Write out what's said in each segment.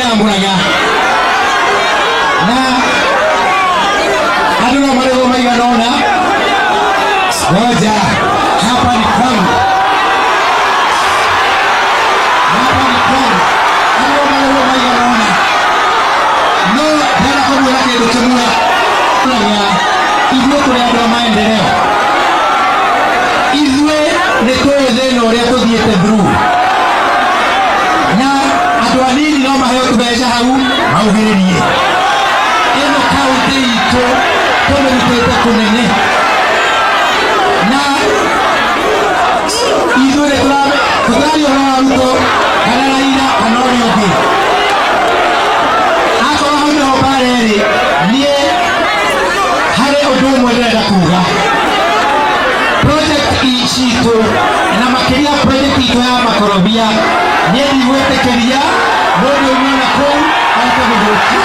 ya Murang'a na andũ no marĩhwo maigana ũna. Ngoja, hapa ni kwangu, hapa ni kwangu. Andũ no marĩhwo maigana ũna, no ndĩrenda kũmwĩra kĩndũ kĩmwe. Murang'a, ithuĩ tũrĩ andũ a maendeleo, ithuĩ nĩ tũĩ thĩna ũrĩa tũthiĩte through, na andũ anini no maheo tũbeca hau maugĩrĩrie. Ĩno kaũntĩ itũ tũmĩrutĩte kũnene, na ithuĩ nĩ tũtiraria ũhoro wa Ruto kana Raila kana ũrĩa ũngĩ. Akorwo hau nĩho mbara ĩrĩ, niĩ harĩ ũndũ ũmwe ndĩrenda kuga. Project citũ, na makĩria project itũ ya makorobia, niĩ ndigwĩtĩkĩria mũndũ ũmwe na kũu oke gũthũkia.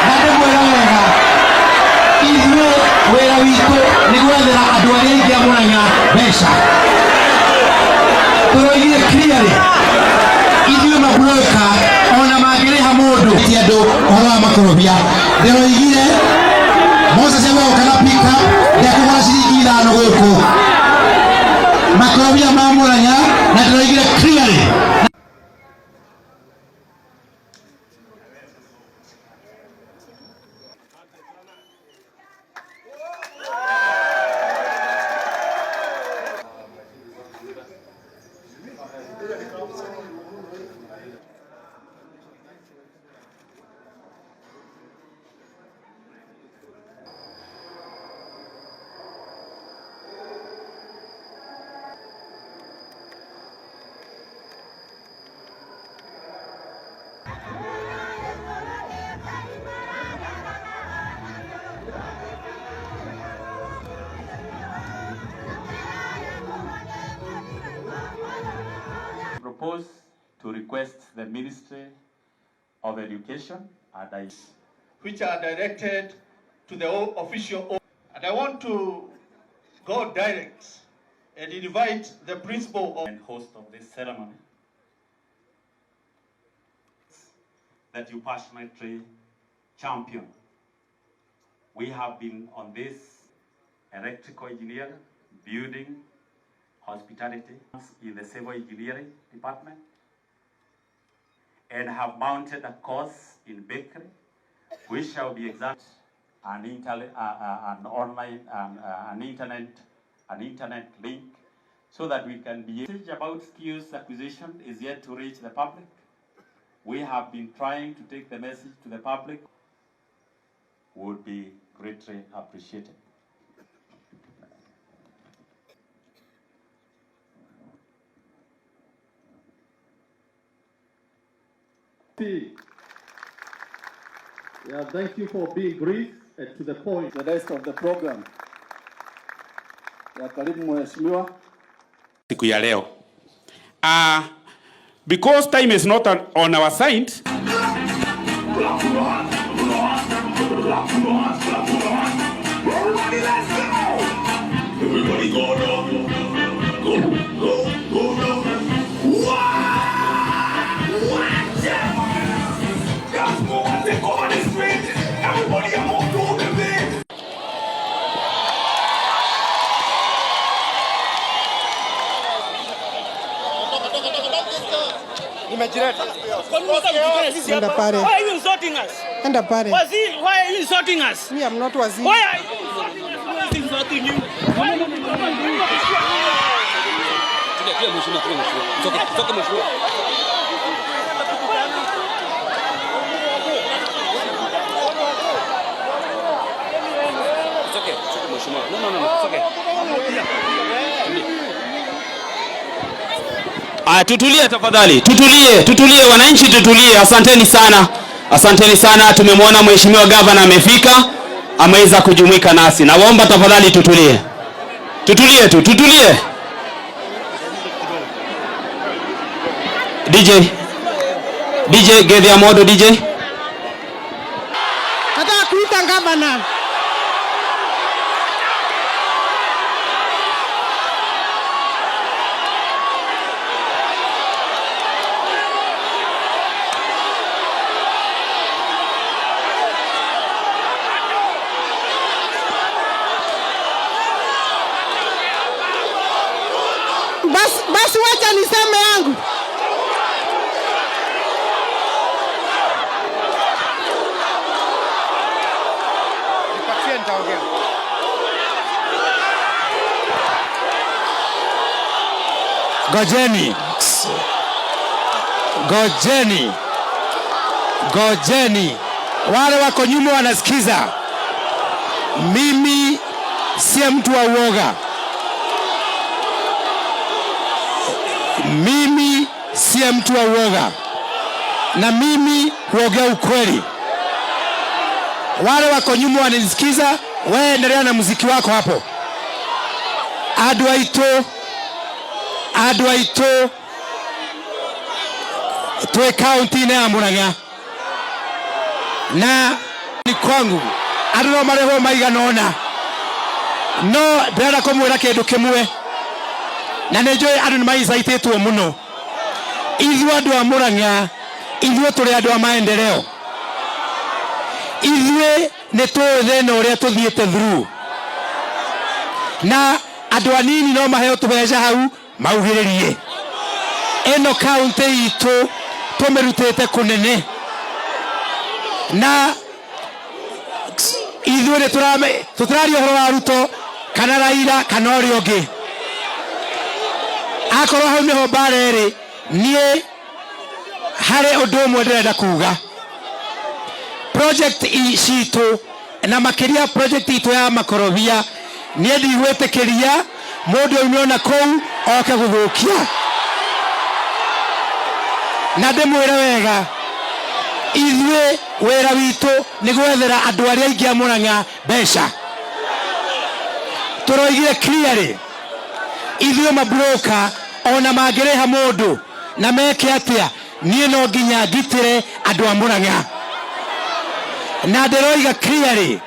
Na ndĩmwĩre wega, ithuĩ wĩra witũ nĩ gwethera andũ arĩa aingĩ a Murang'a mbeca. Tũroigire clearly, ithuĩ maburoka ona mangĩrĩha mũndũ ti andũ ũhoro wa makorobia. Ndĩroigire Moses egũka na pickup, ndekũgũra ciringi 5 gũkũ makorobia ma Murang'a, na ndĩroigire clearly. Propose to request the Ministry of Education and I, which are directed to the official. And I want to go direct and invite the principal of and host of this ceremony that you passionately champion. We have been on this electrical engineering, building, hospitality in the civil engineering department, and have mounted a course in bakery, which shall be examined an an online, an internet, an internet link, so that we can be. Message about skills acquisition is yet to reach the public. We have been trying to take the message to the public. Would be greatly appreciated. Yeah, thank you for being brief and to the point. The rest of the program. Ya, karibu mheshimiwa. Siku ya leo. Because time is not on our side. Everybody, let's go! Everybody go down. Go, go, go down. Watch out! Just move and take over the street. Everybody move to the beat. Enda pale. Why are you insulting us? Enda pale. Waziri, why are you insulting us? Me, I'm not waziri. Why are you insulting us? Who is insulting you? Why are you insulting us? Tutulie tafadhali, tutulie, tutulie wananchi, tutulie. Asanteni sana, asanteni sana. Tumemwona mheshimiwa gavana amefika, ameweza kujumuika nasi. Nawaomba tafadhali tutulie, tutulie tu, tutulie. DJ, DJ Gethia Modo, DJ. Nataka kuita gavana. Wacha niseme yangu. Nipatie nitaongea. Gojeni, gojeni, gojeni. Wale wako nyuma wanasikiza. Mimi sie mtu wa uoga. Mimi sie mtu wa uoga, na mimi huongea ukweli. Wale wako nyuma wananisikiza, wewe endelea na muziki wako hapo. Andũ aitũ, andũ aitũ, twĩ kaunti-inĩ ya Murang'a na ni kwangu andũ no marĩhwo maigana ũna, no ndĩrenda kũmwĩra kĩndũ kĩmwe, na nĩ njũĩ andũ nĩ maicaitĩtwo mũno. Ithuĩ andũ a Murang'a, ithuĩ tũrĩ andũ a maendeleo. Ithuĩ nĩ tũĩ thĩna ũrĩa tũthiĩte through, na andũ anini no maheo tũbeca hau maugĩrĩrie. Ĩno kaunti itũ tũmĩrutĩte kũnene, na ithuĩ nĩ tũtiraria ũhoro wa Ruto kana Raila kana ũrĩa ũngĩ. Akorwo hau nĩho mbara ĩrĩ, niĩ harĩ ũndũ ũmwe ndĩrenda kuga. Project citũ na makĩria project itũ ya makorobia, niĩ ndigwĩtĩkĩria mũndũ aume ona kũu oke gũthũkia. Na ndĩmwĩre wega, ithuĩ wĩra witũ nĩ gwethera andũ arĩa aingĩ a Murang'a mbeca. Tũroigire clearly, ithuĩ mabroka ona mangĩrĩha mũndũ na meke atĩa, niĩ no nginya ngitĩre andũ a Murang'a. Na ndĩroiga clearly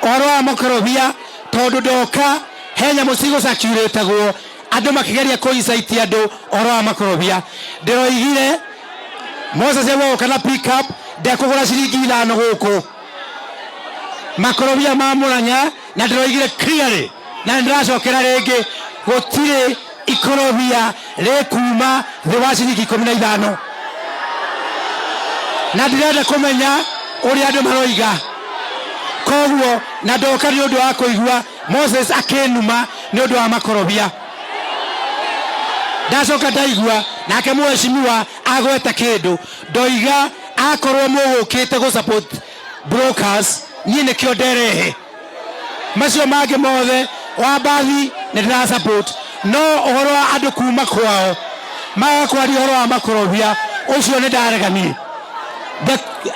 ũhoro wa makorobia, tondũ ndoka he nyamũ cigũcacuretagwo andũ makĩgeria kũicaiti andũ ũhoro wa makorobia. Ndĩroigire Moses egũka na pick up ndekũgũra ciringi 5 gũkũ makorobia ma Murang'a, na ndĩroigire clearly na nĩndĩracokera rĩngĩ, gũtirĩ ikorobia rĩkuma thĩ wa ciringi 15. Na ndĩrenda kũmenya ũrĩa andũ maroiga. Koguo na ndoka nĩ ũndũ wa kũigua Moses akĩnuma nĩ ũndũ wa makorobia. Ndacoka ndaigua nake mheshimiwa agweta kĩndũ, ndoiga akorwo mũgũkĩte gũ support brokers, niĩ nĩkĩo nderehe. Macio mangĩ mothe wa mbathi nĩ ndĩra support, no ũhoro wa andũ kuma kwao maga kwaria ũhoro wa makorobia, ũcio nĩ ndarega niĩ.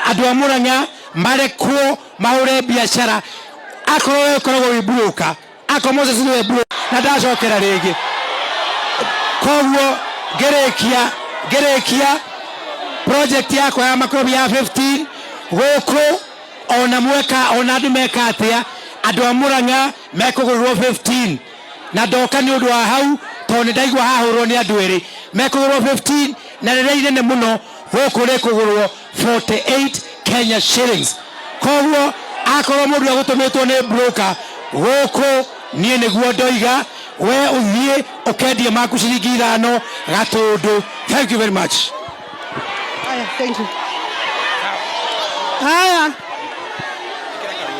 Andũ a Murang'a marekwo mahũre biacara, akorwo we ũkoragwo wĩ broker, akorwo Moses nĩwe broker, na ndacokera rĩngĩ. Koguo ngĩrĩkia project yakwa ya makorobia ya 15 gũkũ, ona mweka ona andũ meka atĩa, andũ a Murang'a mekũgũrĩrwo 15. Na ndoka nĩ ũndũ wa hau, tondũ nĩ ndaigua hahũrwo nĩ andũ erĩ mekũgũrwo 15, na rĩrĩa inene mũno gũkũ rĩkũgũrwo 48 Kenya shillings. Koguo akorwo mũndũ agũtũmĩtwo nĩ broker gũkũ, niĩ nĩguo ndoiga we ũthiĩ ũkendie maku ciringi 5 gatũndũ. Thank you very much. Haya, thank you. Haya,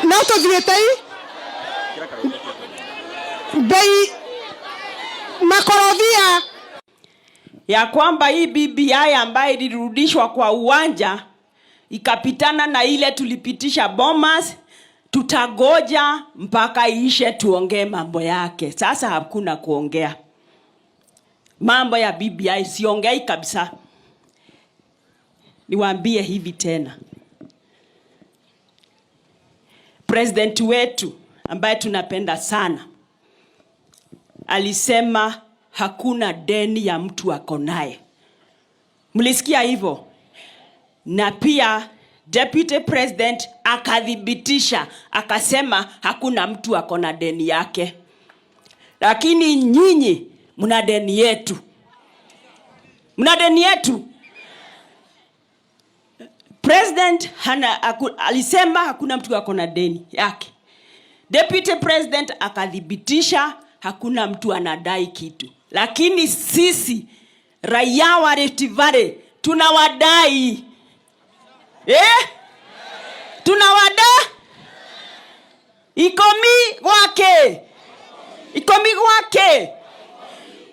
no tũthiĩte i bei makorobia ya kwamba hii BBI ambayo ilirudishwa kwa uwanja ikapitana na ile tulipitisha Bomas, tutagoja mpaka iishe tuongee mambo yake. Sasa hakuna kuongea mambo ya BBI, siongei kabisa. Niwaambie hivi tena, President wetu ambaye tunapenda sana alisema hakuna deni ya mtu ako naye. Mlisikia hivyo? Na pia Deputy President akathibitisha, akasema hakuna mtu ako na deni yake. Lakini nyinyi mna deni yetu. Mna deni yetu. President alisema hakuna mtu ako na deni yake. Deputy President akathibitisha hakuna mtu anadai kitu. Lakini sisi Raia wa Rift Valley tunawadai, eh? Tunawada ikomi gwake, ikomi gwake.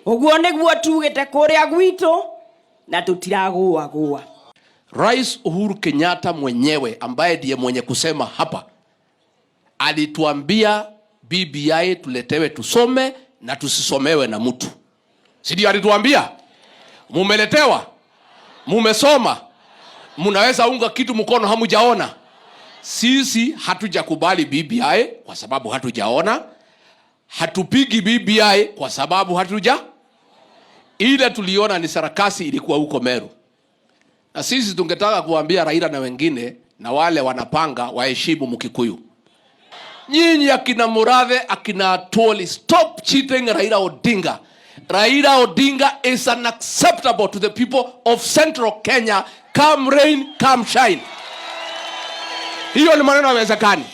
Uguo niguo tugite kuria gwitu na tutiragũagũa. Rais Uhuru Kenyatta mwenyewe ambaye ndiye mwenye kusema hapa alituambia BBI tuletewe tusome na tusisomewe na mtu, si ndio? Alituambia mumeletewa, mumesoma, munaweza unga kitu mkono hamujaona. Sisi hatujakubali BBI kwa sababu hatujaona, hatupigi BBI kwa sababu hatuja. Ile tuliona ni sarakasi ilikuwa huko Meru, na sisi tungetaka kuambia Raila na wengine na wale wanapanga waheshimu Mkikuyu. Nyinyi akina Murathe, akina Atwoli, stop cheating Raila Odinga. Raila Odinga is unacceptable to the people of Central Kenya. Come rain, come shine. Hiyo ni maneno hayawezekani.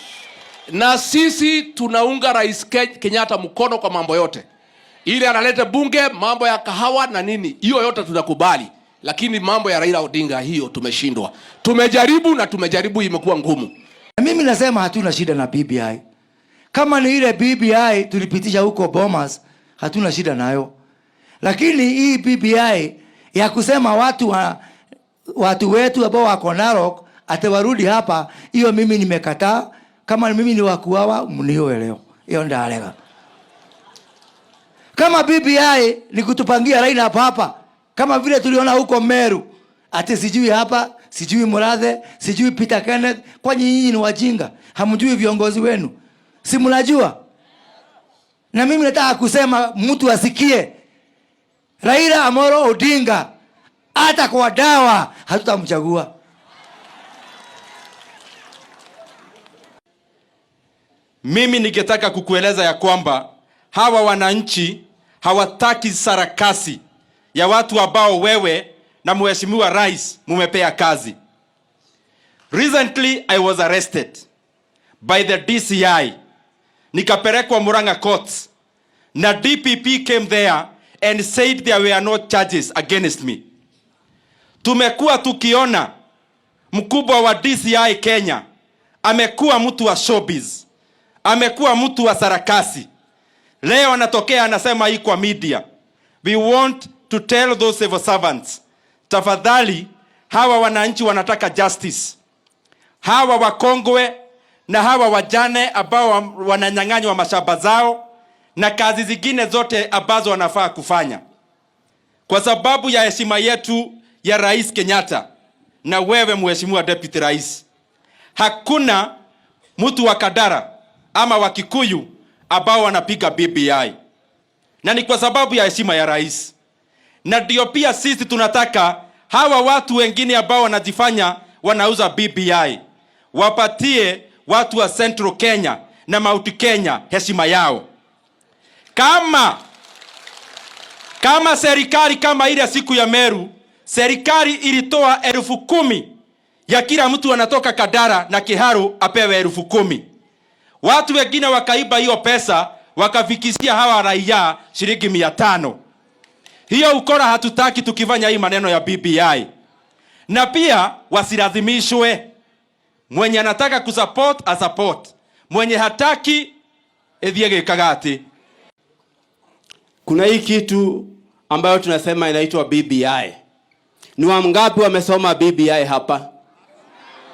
Na sisi tunaunga Rais Kenyatta mkono kwa mambo yote. Ile analeta bunge, mambo ya kahawa na nini, hiyo yote tunakubali. Lakini mambo ya Raila Odinga hiyo tumeshindwa. Tumejaribu na tumejaribu, imekuwa ngumu. Na mimi nasema hatuna shida na BBI. Kama ni ile BBI tulipitisha huko Bomas, hatuna shida nayo. Lakini hii BBI ya kusema watu wetu ambao wako Narok ate warudi hapa, hiyo mimi nimekataa. Kama mimi ni wakuawa, mniue leo. Hiyo ndalega. Kama BBI ni kutupangia line hapa hapa, kama vile tuliona huko Meru, ati sijui hapa, sijui Murathe, sijui Peter Kenneth. Kwani nyinyi ni wajinga? Hamjui viongozi wenu? Si mnajua? Na mimi nataka kusema mtu asikie, Raila Amolo Odinga hata kwa dawa hatutamchagua. Mimi ningetaka kukueleza ya kwamba hawa wananchi hawataki sarakasi ya watu ambao wewe na Mheshimiwa Rais mumepea kazi. Recently I was arrested by the DCI. Nikapelekwa Murang'a courts. Na DPP came there and said there were no charges against me. Tumekuwa tukiona mkubwa wa DCI Kenya amekuwa mtu wa showbiz, amekuwa mtu wa sarakasi. Leo anatokea anasema hii kwa media. We want to tell those civil servants, tafadhali hawa wananchi wanataka justice. Hawa wakongwe na hawa wajane ambao wananyang'anywa mashamba zao na kazi zingine zote ambazo wanafaa kufanya. Kwa sababu ya heshima yetu ya Rais Kenyatta na wewe Mheshimiwa Deputy Rais, hakuna mtu wa Kandara ama wa Kikuyu ambao wanapiga BBI. Na ni kwa sababu ya heshima ya rais. Na ndio pia sisi tunataka hawa watu wengine ambao wanajifanya wanauza BBI wapatie watu wa Central Kenya na Mount Kenya heshima yao. Kama serikali kama ile siku ya Meru, serikali ilitoa 10,000 ya kila mtu anatoka Kandara na Kiharu apewe 10,000. Watu wengine wakaiba hiyo pesa wakafikishia hawa raia shilingi 500. Hiyo ukora hatutaki tukifanya hii maneno ya BBI. Na pia wasilazimishwe. Mwenye anataka kusupport asupport, mwenye hataki ethie gikaga ati. Kuna hii kitu ambayo tunasema inaitwa BBI. Ni wangapi wamesoma BBI hapa?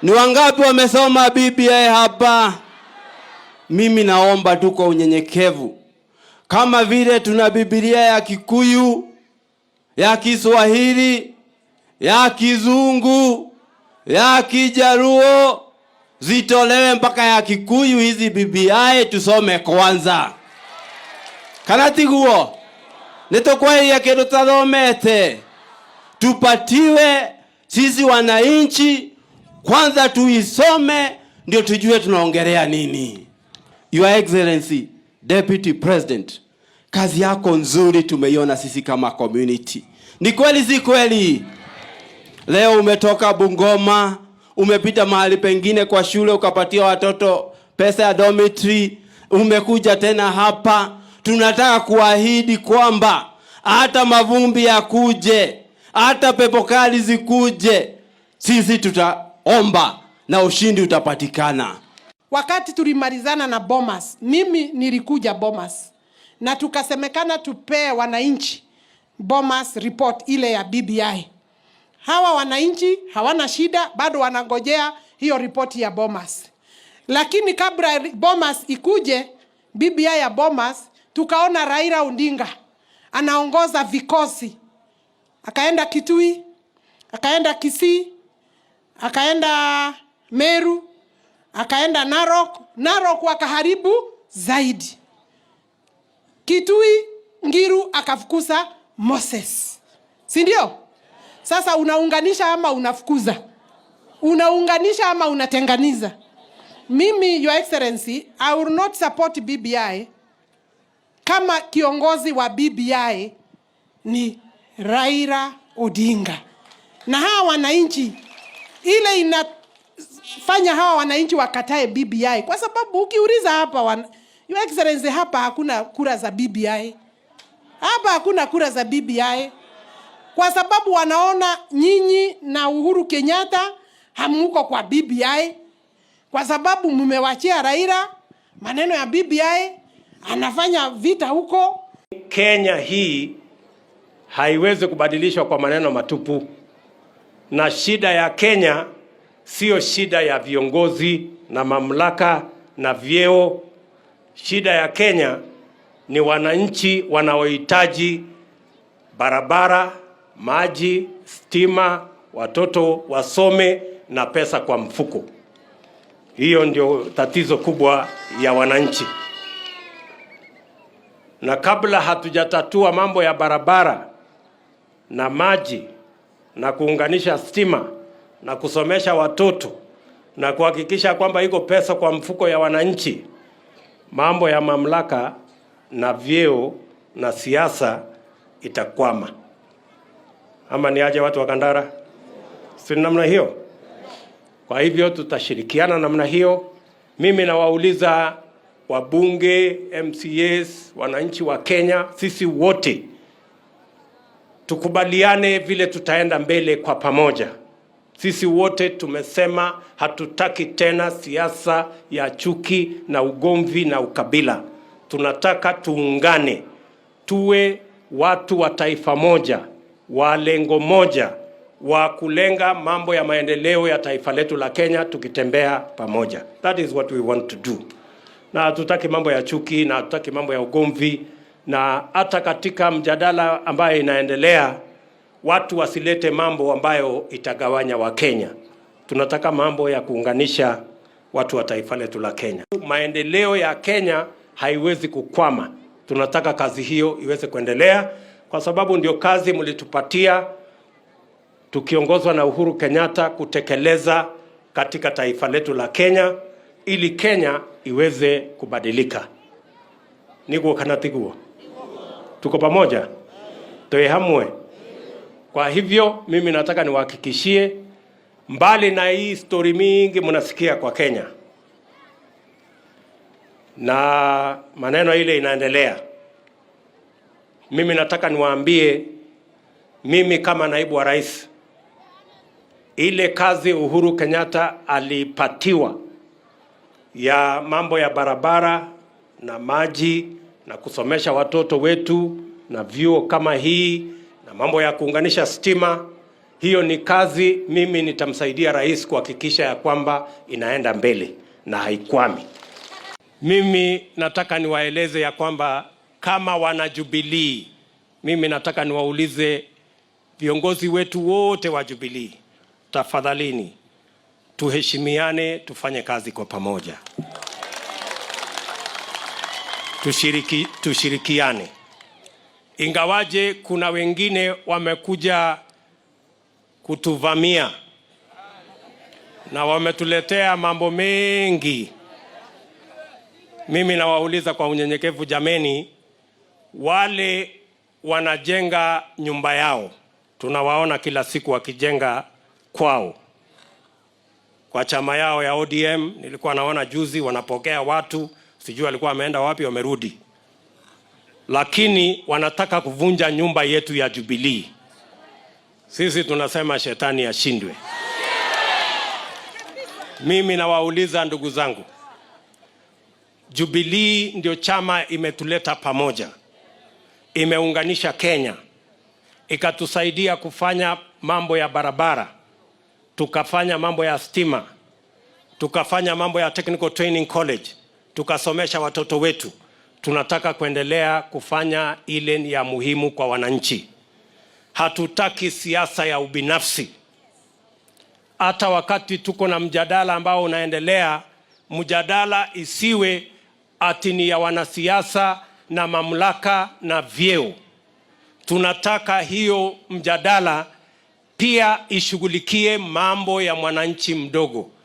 Ni wangapi wamesoma BBI hapa? Mimi naomba tu kwa unyenyekevu, kama vile tuna Biblia ya Kikuyu, ya Kiswahili, ya Kizungu, ya Kijaruo, zitolewe mpaka ya Kikuyu hizi BBI tusome kwanza. Kana tiguo? Nĩtũkwaria kĩndũ tũtathomete. Tupatiwe sisi wananchi kwanza tuisome ndio tujue tunaongelea nini. Your Excellency Deputy President, kazi yako nzuri tumeiona sisi kama community. Ni kweli si kweli? Leo umetoka Bungoma, umepita mahali pengine kwa shule ukapatia watoto pesa ya dormitory, umekuja tena hapa. Tunataka kuahidi kwamba Hata mavumbi yakuje, hata pepo kali zikuje, sisi tutaomba na ushindi utapatikana. Wakati tulimalizana na Bomas, mimi nilikuja Bomas na tukasemekana tupee wananchi Bomas report ile ya BBI. Hawa wananchi hawana shida, bado wanangojea hiyo ripoti ya Bomas. Lakini kabla Bomas ikuje, BBI ya Bomas, tukaona Raila Odinga anaongoza vikosi, akaenda Kitui, akaenda Kisii, akaenda Meru, akaenda Narok. Narok wakaharibu zaidi. Kitui, Ngiru akafukuza Moses, si ndio? Sasa unaunganisha ama unafukuza? Unaunganisha ama unatenganiza? Mimi, Your Excellency, I will not support BBI kama kiongozi wa BBI ni Raila Odinga. Na hawa wananchi, ile inafanya hawa wananchi wakatae BBI, kwa sababu ukiuliza hapa Your Excellency, hapa hakuna kura za BBI. Hapa hakuna kura za BBI kwa sababu wanaona nyinyi na Uhuru Kenyatta hamuko kwa BBI, kwa sababu mmewachia Raila maneno ya BBI, anafanya vita huko. Kenya hii haiwezi kubadilishwa kwa maneno matupu, na shida ya Kenya sio shida ya viongozi na mamlaka na vyeo. Shida ya Kenya ni wananchi wanaohitaji barabara, maji, stima, watoto wasome na pesa kwa mfuko. Hiyo ndio tatizo kubwa ya wananchi. Na kabla hatujatatua mambo ya barabara na maji na kuunganisha stima na kusomesha watoto na kuhakikisha kwamba iko pesa kwa mfuko ya wananchi, mambo ya mamlaka na vyeo na siasa itakwama. Ama ni aje watu wa Kandara? Si namna hiyo? Kwa hivyo tutashirikiana namna hiyo. Mimi nawauliza wabunge, MCAs, wananchi wa Kenya, sisi wote tukubaliane vile tutaenda mbele kwa pamoja. Sisi wote tumesema hatutaki tena siasa ya chuki na ugomvi na ukabila. Tunataka tuungane, tuwe watu wa taifa moja, wa lengo moja, wa kulenga mambo ya maendeleo ya taifa letu la Kenya, tukitembea pamoja. That is what we want to do. Na hatutaki mambo ya chuki na hatutaki mambo ya ugomvi, na hata katika mjadala ambayo inaendelea watu wasilete mambo ambayo itagawanya Wakenya. Tunataka mambo ya kuunganisha watu wa taifa letu la Kenya. Maendeleo ya Kenya haiwezi kukwama. Tunataka kazi hiyo iweze kuendelea kwa sababu ndio kazi mlitupatia tukiongozwa na Uhuru Kenyatta kutekeleza katika taifa letu la Kenya ili Kenya iweze kubadilika. Niguo kana tiguo? Tuko pamoja? Tuihamwe. Kwa hivyo mimi nataka niwahakikishie, mbali na hii stori mingi mnasikia kwa Kenya na maneno ile inaendelea, mimi nataka niwaambie, mimi kama naibu wa rais, ile kazi Uhuru Kenyatta alipatiwa ya mambo ya barabara na maji na kusomesha watoto wetu na vyuo kama hii na mambo ya kuunganisha stima, hiyo ni kazi mimi nitamsaidia rais kuhakikisha ya kwamba inaenda mbele na haikwami. Mimi nataka niwaeleze ya kwamba kama wana Jubilee, mimi nataka niwaulize viongozi wetu wote wa Jubilee, tafadhalini tuheshimiane, tufanye kazi kwa pamoja, tushirikiane. Ingawaje kuna wengine wamekuja kutuvamia na wametuletea mambo mengi. Mimi nawauliza kwa unyenyekevu, jameni, wale wanajenga nyumba yao, tunawaona kila siku wakijenga kwao kwa chama yao ya ODM. Nilikuwa naona juzi wanapokea watu, sijui walikuwa wameenda wapi, wamerudi. Lakini wanataka kuvunja nyumba yetu ya Jubilee. Sisi tunasema shetani ashindwe. Mimi nawauliza ndugu zangu, Jubilee ndio chama imetuleta pamoja, imeunganisha Kenya, ikatusaidia kufanya mambo ya barabara, tukafanya mambo ya stima, tukafanya mambo ya Technical Training College, tukasomesha watoto wetu. Tunataka kuendelea kufanya ile ni ya muhimu kwa wananchi. Hatutaki siasa ya ubinafsi. Hata wakati tuko na mjadala ambao unaendelea, mjadala isiwe ati ni ya wanasiasa na mamlaka na vyeo. Tunataka hiyo mjadala pia ishughulikie mambo ya mwananchi mdogo.